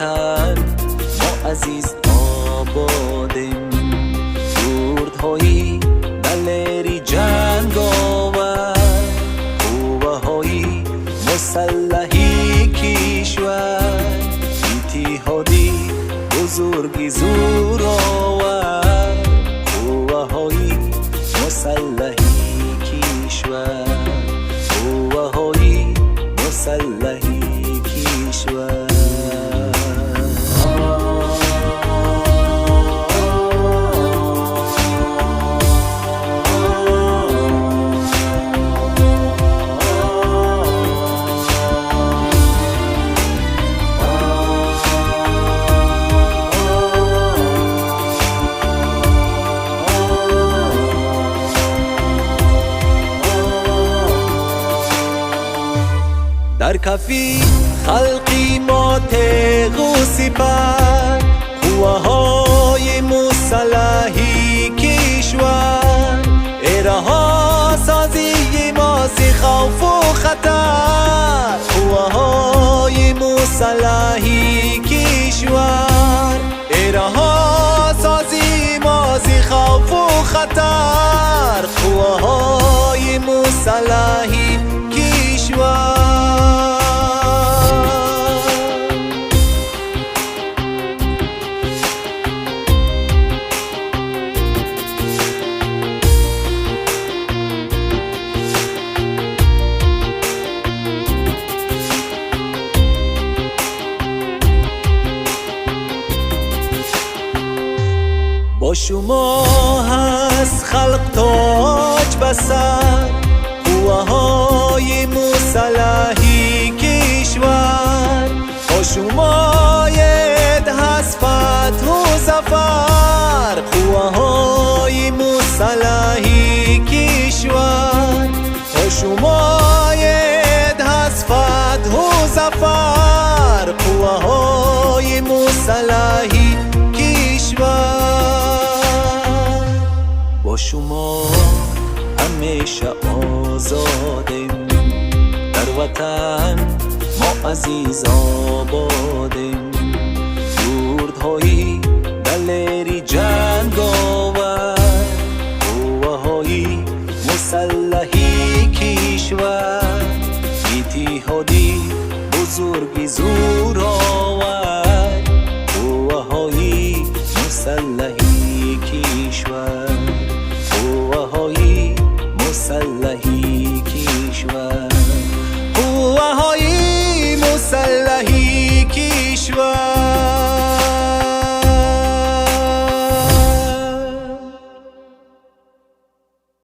Ватан мо азиз ободем, гурдҳои далери ҷанговар, қувваҳои мусаллаҳи кишвар, иттиҳоди бузурги зӯровар, қувваҳои мусаллаҳи кишвар, қувваҳои мусаллаҳи кишвар. Дар кафи халқи мо теғу сипар, қувваҳои мусаллаҳи кишвар, эраҳосозии мо зи хавфу хатар, қувваҳои мусаллаҳи кишвар, эраҳосозии мо зи хавфу хатар, қувваҳои мусаллаҳи кишвар. Бо шумо ҳаст халқ тоҷ ба сар, қувваҳои мусаллаҳи кишвар, бо шумоед ҳаст фатҳу зафар, қувваҳои мусаллаҳи кишвар, бо шумоед ҳаст фатҳу зафар, қувваҳои мусаллаҳи кишвар. Бо шумо ҳамеша озодем, дар ватан мо азиз ободем, гурдҳои далери ҷанговар, қувваҳои мусаллаҳи кишвар, иттиҳоди бузурги зӯровар, қувваҳои мусаллаҳи кишвар, қувваҳои мусаллаҳи кишвар, қувваҳои мусаллаҳи кишвар.